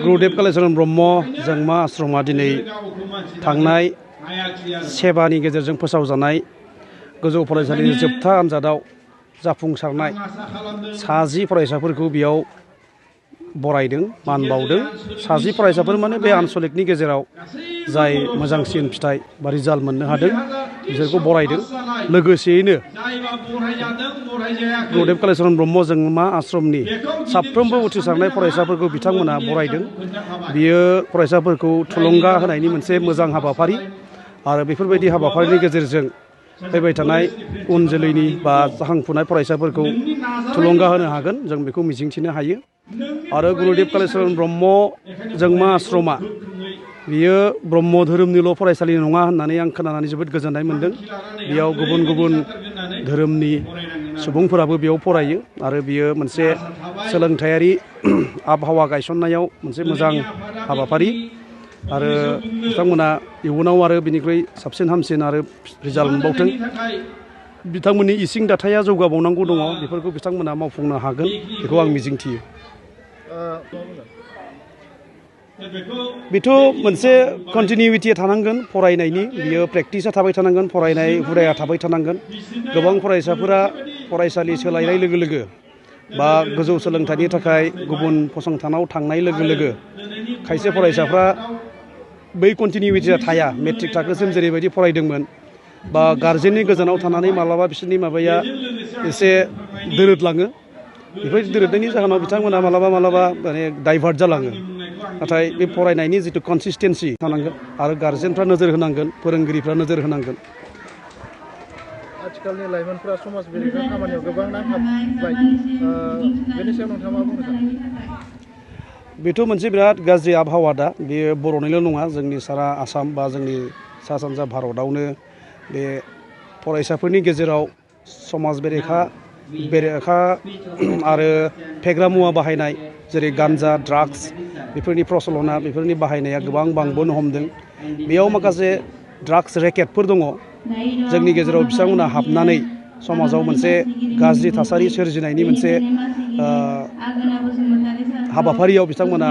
गुरुदेव कालिचरण ब्रह्म जोंमा आश्रमा दिनै थांनाय सेबानि गेजेरजों फोसावजानाय गोजौ फरायसालिनि जोबथा आनजादाव जाफुंसारनाय 60 फरायसाफोरखौ बेयाव बरायदों मान बावदों। 60 फरायसाफोर माने बे आनसलिकनि गेजेराव जाय मोजांसिन फिथाइ बा रिजाल्ट मोननो हादों बिसोरखौ बरायदों। लोगोसेयैनो गुरुदेव कालिचरण ब्रह्म जोंमा आश्रमनि साफ्रोमबो उथ्रिसारनाय फरायसाफोरखौ बिथांमोना बरायदों। बियो फरायसाफोरखौ थुलुंगा होनायनि मोनसे मोजां हाबाफारि आरो बेफोरबायदि हाबाफारिनि गेजेरजों फैबाय थानाय उन जोलैनि बा जाखांफुनाय फरायसाफोरखौ थुलुंगा होनो हागोन जों बेखौ मिजिंथिनो हायो। आरो गुरुदेव कालिचरण ब्रह्म जोंमा आश्रमा बियो ब्रह्म धोरोमनिल' फरायसालि नङा होननानै आं खोनानानै जोबोद गोजोननाय मोन्दों। बेयाव गुबुन गुबुन धोरोमनि सुबुंफोराबो बेयाव फरायो आरो बियो मोनसे सोलोंथायारि आबहावा गायसननायाव मोनसे मोजां हाबाफारि आरो बिथांमोना इयुनाव आरो बिनिख्रुइ साबसिन हामसिन आरो रिजाल्ट मोनबावथों। बिथांमोननि इसिं दाथाया जौगाबावनांगौ दङ, बेफोरखौ बिथांमोना मावफुंनो हागोन बेखौ आं मिजिंथियो। बेथ' मोनसे कन्टिनिउटिया थानांगोन फरायनायनि, बियो प्रेक्टिसा थाबाय थानांगोन, फरायनाय हुदाया थाबाय थानांगोन। गोबां फरायसाफोरा फरायसालि सोलायनाय लोगो लोगो बा गोजौ सोलोंथाइनि थाखाय गुबुन फसंथानाव थांनाय लोगो लोगो खायसे फरायसाफ्रा बै कन्टिनिउटिया थाया। मेट्रिक थाखोसिम जेरैबायदि फरायदोंमोन बा गार्जेननि गोजानाव थानानै मालाबा बिसोरनि माबाया एसे दोरोदलाङो। बेफोरबायदि दोरोदनायनि जाहोनाव बिथांमोना मालाबा माने डाइभार्ट जालाङो। नाथाय बे फरायनायनि जिथु कनसिस्टेन्सि थानांगोन आरो गार्जेनफ्रा नोजोर होनांगोन, फोरोंगिरिफ्रा नोजोर होनांगोन। आथिखालनि लाइमोनफोरा समाज बेरेखा खामानियाव गोबां नांथाबबाय, बेनि सायाव नोंथाङा मा बुंनो सानो? बेथ' मोनसे बिराद गाज्रि आबहावा दा। बेयो बर'निल' नङा, जोंनि सारा आसाम बा जोंनि सा सानजा भारतआवनो बे फरायसाफोरनि गेजेराव समाज बेरेखा आरो फेग्रा मुवा बाहायनाय जेरै गान्जा, ड्राग्स बेफोरनि प्रचलना, बेफोरनि बाहायनाया गोबां बांबोनो हमदों। बेयाव माखासे ड्राग्स रेकेटफोर दङ। जोंनि गेजेराव बिथांमोना हाबनानै समाजाव मोनसे गाज्रि थासारि सोरजिनायनि मोनसे हाबाफारियाव बिथांमोना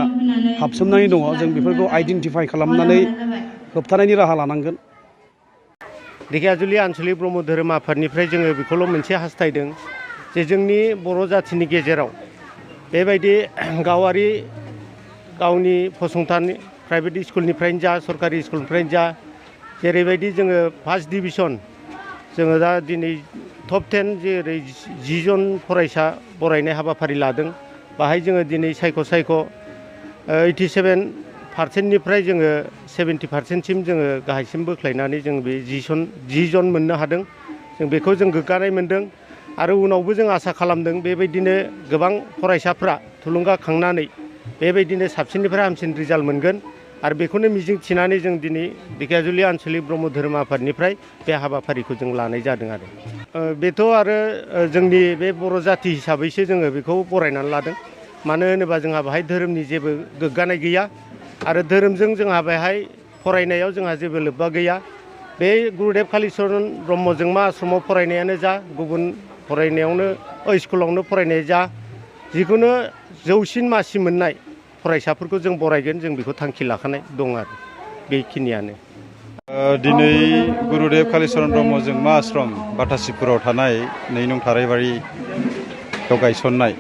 हाबसोमनानै दङ। जों बेफोरखौ आइडेन्टिफाइ खालामनानै होबथानायनि राहा लानांगोन। धेकियाजुलि आनसलिक ब्रह्म धोरोम आफादनिफ्राय जोङो बेखौल' मोनसे हास्थायदों जे जोंनि बर' जाथिनि गेजेराव बेबायदि गावारि गावनि फसंथान प्राइभेट स्कुलनिफ्रायनो जा सरकारि स्कुलनिफ्रायनो जा जेरैबायदि जोङो फार्स्ट डिभिजन जोङो दा दिनै टप 10 जेरै 10 जन फरायसा बरायनाय हाबाफारि लादों। बाहाय जोङो दिनै सायख' 87%निफ्राय जोङो 70%सिम जोङो गाहायसिम बोख्लायनानै जों बे 10 जन मोननो हादों। जों बेखौ जों गोग्गानाय मोन्दों आरो उनावबो जों आसा खालामदों बेबायदिनो गोबां फरायसाफ्रा थुलुंगाखांनानै बेबायदिनो साबसिननिफ्राय हामसिन रिजाल्ट मोनगोन आरो बेखौनो मिजिं थिनानै जों दिनै धेकियाजुलि आनसलिक ब्रह्म धोरोम आफादनिफ्राय बे हाबाफारिखौ जों लानाय जादों आरो बेथ' आरो जोंनि बे बर' जाथि हिसाबैसो जोङो बेखौ बरायनानै लादों। मानो होनोबा जोंहा बेहाय धोरोमनि जेबो गोग्गानाय गैया आरो धोरोमजों जोंहा बेहाय फरायनायाव जोंहा जेबो लोब्बा गैया। बे गुरुदेव कालिचरण ब्रह्म जोंमा आश्रमाव फरायनायानो जा, गुबुन फरायनायावनो स्कुलावनो फरायनाय जा, जिखुनु जौसिन मासि मोननाय फरायसाफोरखौ जों बरायगोन, जों बेखौ थांखि लाखानाय दं आरो बेखिनियानो। दिनै गुरुदेव कालिचरण ब्रह्म जोंमा आश्रम बाटासिपुराव थानाय 2 नं थाराइबारियाव गायसननाय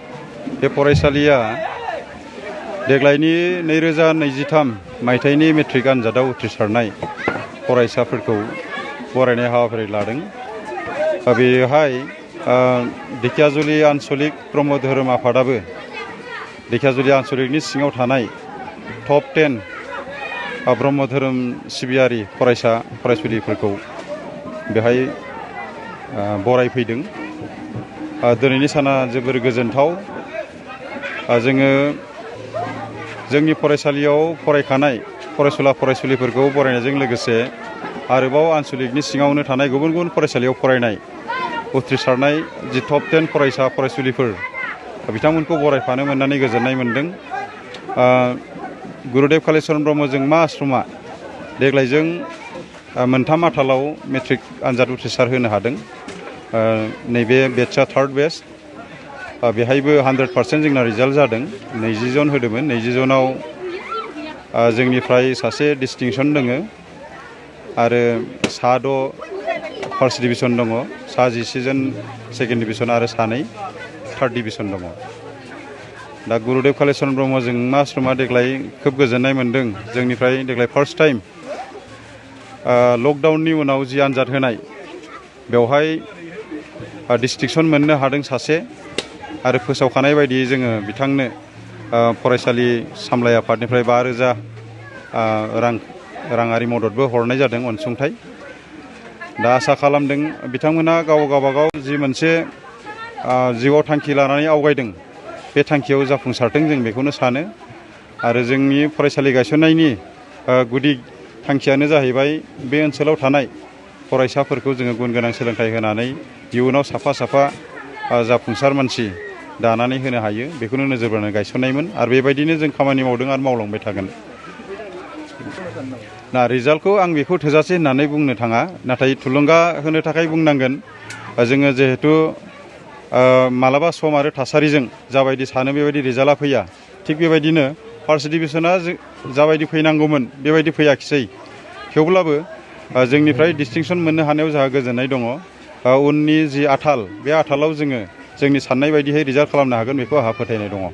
बे फरायसालिया देग्लायनि 2023 मायथाइनि मेट्रिक आनजादाव उथ्रिसारनाय फरायसाफोरखौ बरायनाय हाबाफारि लादों। बेवहाय धेकियाजुलि आनसलिक ब्रह्म धोरोम आफादाबो धेकियाजुलि आनसलिकनि सिङाव थानाय टप 10 ब्रह्म धोरोम सिबियारि फरायसा फरायसुलिफोरखौ बेहाय बरायफैदों। दिनैनि साना जोबोर गोजोनथाव। जोङो जोंनि फरायसालियाव फरायखानाय फरायसुला फरायसुलिफोरखौ बरायनायजों लोगोसे आरोबाव आनसलिकनि सिङावनो थानाय गुबुन गुबुन फरायसालियाव फरायनाय उथ्रिसारनाय जि टप 10 फरायसा फरायसुलिफोर बिथांमोनखौ बरायफानो मोननानै गोजोननाय मोन्दों। गुरुदेव कालिचरण ब्रह्म जोंमा आश्रमा देग्लायजों 3 आथालाव मेट्रिक आनजाद उथ्रिसार होनो हादों। नैबे बेटसआ 3rd बेच। बेहायबो 100% जोंना रिजाल्ट जादों। 20 जन होदोंमोन। 20 जनाव जोंनिफ्राय सासे डिस्टिंसन दङ आरो सा 6 फार्स्ट डिभिजन दङ, सा 11 जन सेकेन्ड डिभिजन आरो सानै थार्ड डिभिजन दङ। दा गुरुदेव कालिचरन ब्रह्म जोंमा आश्रमा देग्लाय खोब गोजोननाय मोन्दों। जोंनिफ्राय देग्लाय फार्स्ट टाइम लकडाउननि उनाव जि आन्जाद होनाय बेवहाय डिस्टिंसन मोननो हादों सासे आरो फोसावखानाय बायदियै जोङो बिथांनो फरायसालि सामलाय आफादनिफ्राय 5,000 राङारि मददबो हरनाय जादों अनसुंथाइ। दा आसा खालामदों बिथांमोना गावबागाव जि मोनसे जिउआव थांखि लानानै आवगायदों बे थांखियाव जाफुंसारथों जों बेखौनो सानो। आरो जोंनि फरायसालि गायसननायनि गुदि थांखियानो जाहैबाय बे ओनसोलाव थानाय फरायसाफोरखौ जोङो गुन गोनां सोलोंथाइ होनानै इयुनाव साफा जाफुंसार मानसि दानानै होनो हायो बेखौनो नोजोर बोनानै गायसननायमोन। आरो बेबायदिनो जों खामानि मावदों आरो मावलांबाय थागोन। ना रिजाल्टखौ आं बेखौ थोजासे होननानै बुंनो थाङा, नाथाय थुलुंगा होनो थाखाय बुंनांगोन जोङो जिहेथु मालाबा सम आरो थासारिजों जाबायदि सानो बेबायदि रिजाल्टआ फैया। थिग बेबायदिनो फार्स्ट डिभिजना जाबायदि फैनांगौमोन बेबायदि फैयाखिसै। थेवब्लाबो जोंनिफ्राय डिस्टिंसन मोननो हानायाव जोंहा गोजोननाय दङ। उननि जि आथाल बे आथालाव जोङो जोंनि साननाय बायदियै रिजाल्ट खालामनो हागोन बेखौ आंहा फोथायनाय दङ।